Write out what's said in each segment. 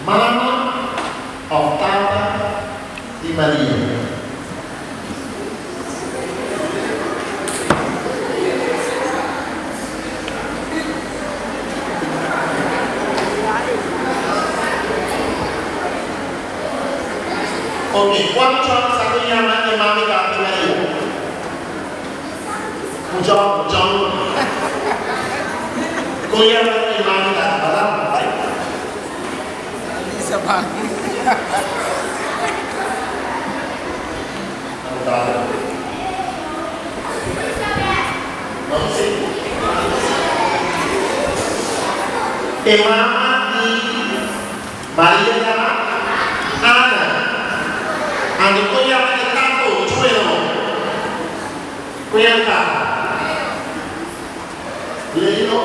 Mama òf tata di Maria? Ok, kua mucha hòmber sa ku yama e mama i tata di Maria? Mucha hòmber, mucha hòmber. Ku yama e mama i tata? Bala, bai. E mama di Maria yama Ana. Anto kon yama e tato? Chuelo. Kon yama e tato? Leilo.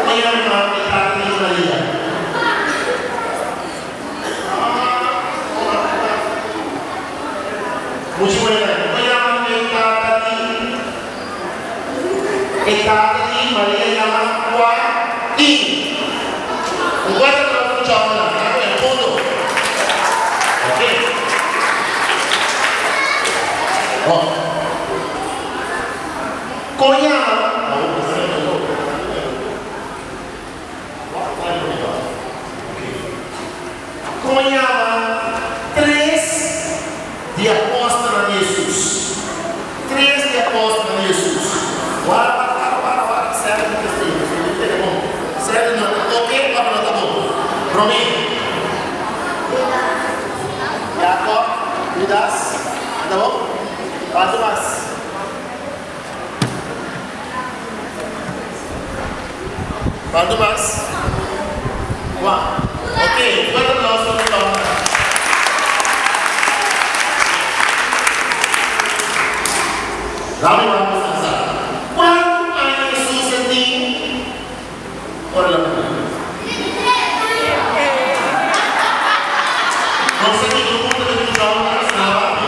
Kon yama e mama e tata di Maria? Muchu buena. Kon yama e tata di E tata di Maria yama Joaquin. Un fuerte aplauso pa Chòmela. Nan a wena punto. Ok. Bon. Kon yama. Kon yama tres di apòstelnan di Hesus? Tres di apòstelnan di Hesus. Wara, wara, wara, wara, wara, sèri di testigu. Pasobra mi tene bon. Sèri no ta oke òf no ta bon? Promé, Yakòb, Hudas, ta bon? Kuantu mas? Cuanto mas? Juan. Ok, un fuerte aplauso pa Juan. Laat mi wak nos ansa. Cuanto aña Jesus a tin ora el a muri? Nos a kiko punto di mucha homber a sna papi.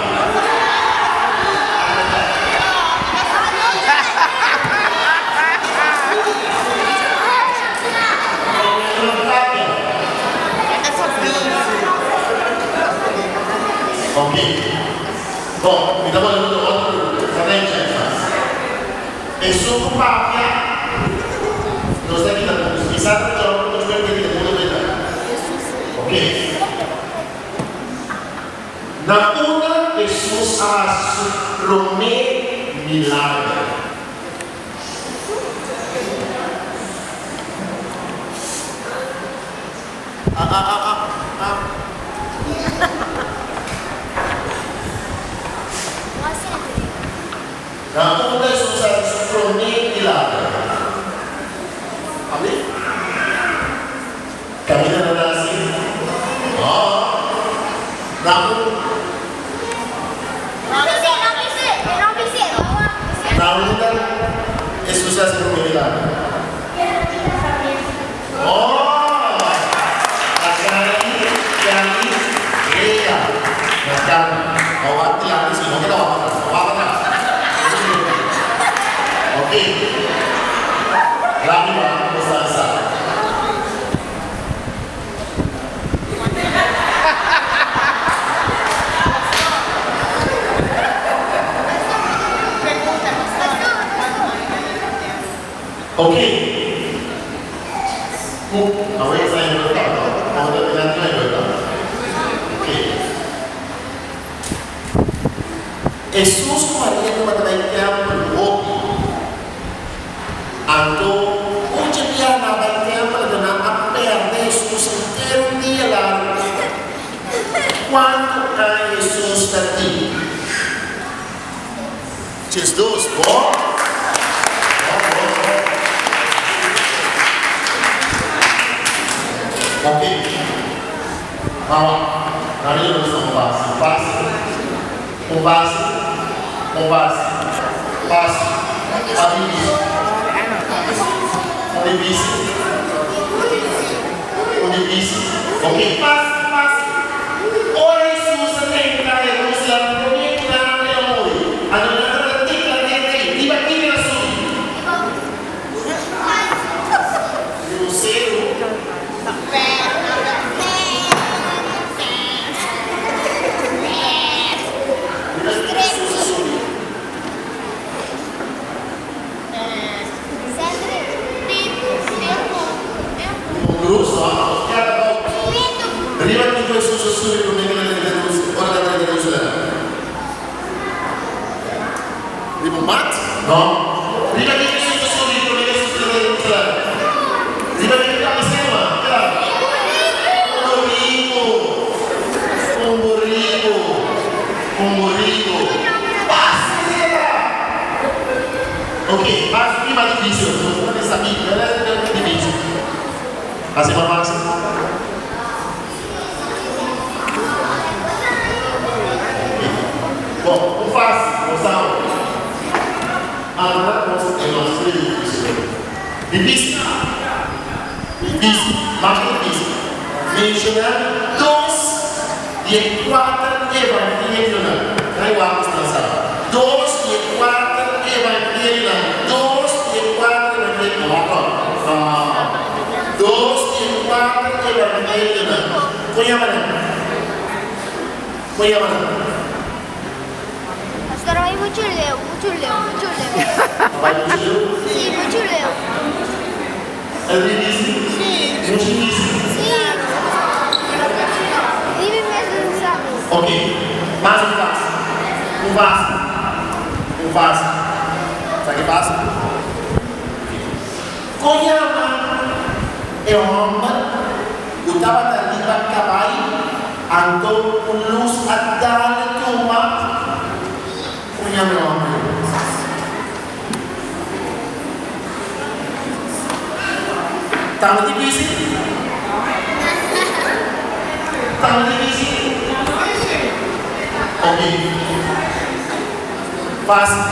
Ok. Bon, mi ta pone otro otro pregunta. Sa ta e chèns mas. Esun ku papia, nos ta kita punto. Si sa ta chòk, nos por kita punto beta. Ok. Na unda Hesus a hasi su promé milager? Na unda Hesus a hasi su promé milager? Caminda na nasi? No. Na un. Na unda Hesus a hasi prome milagro? Oh! Na Galilea. Na Cana. No wak dilanti si no keda wak patras. No wak patras. Ok. Laat mi wak nos ta sa. Ok. Ku awor e sa importá no? Awor ta bira no importá. Ok. Hesus ku Maria tabata bai tèmpel hopi. Anto, un dje bia nan a bai tèmpel anto nan a pèrdè Hesus henter un dia largu. Kuantu aña Hesus ta tin? 12. Bon? Bon, bon, bon. Ok. Awa, nan a yuda nos un base. Un base, un base, un base. Base. Pa difícil. Un difícil. Un difícil. Ok, fácil, fácil. Ora Hesus a drenta Jerusalem promé ku nan a muri, anto nan tabata deklar'é rei. Riba ken el a subi? promé ku el a drenta Jerusalèm, ora el a drenta Jerusalèm? Riba un mat? No. Riba kiko Hesus a subi promé ku Hesus a drenta Jerusalèm? Riba kiko ta bis'é numa? Keda? Un buriku. Un buriku. Un buriku. Pasa keda! Ok, mas un mas difísil. Nos ta bisa Biblia ta difísil. Hasi mas fásil. Bon, un fásil, nos sa un. Anda nos e mas frio difísil. Difísil? Difísil, mas ku difísil. Menshoná dos di e kuater evangelionan. Nan igual ku esnan sa. Dos di e kuater evangelionan. Dos di e kuater evangelionan. Wak no. Dos di e kuater evangelionan. Kon yama nan? Kon yama nan? Pastor, bai muchu leu, muchu leu, muchu leu. Bai muchu leu? Sí, muchu leu. E difícil? Sí. Muchu difícil? Sí. Ni mi mes no sabi. Ok, mas un fácil. Un fácil. Un fácil. Sa ki fácil? Kon yama e hòmber ku tabata riba kabai anto un lus a dal e tumba? Kon yama e hòmber ei? Tamba difísil? Tamba difísil? Ok. Fásil.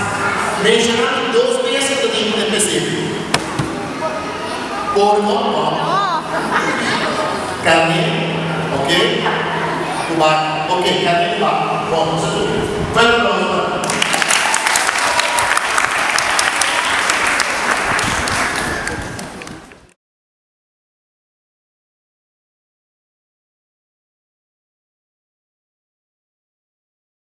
Menshoná mi dos bes ku ta tin den pesebio. Porko, no. Karné, ok. Ku baka, ok. Karné ku baka. Bon, nos a tupi. Fuerte aplauso pa.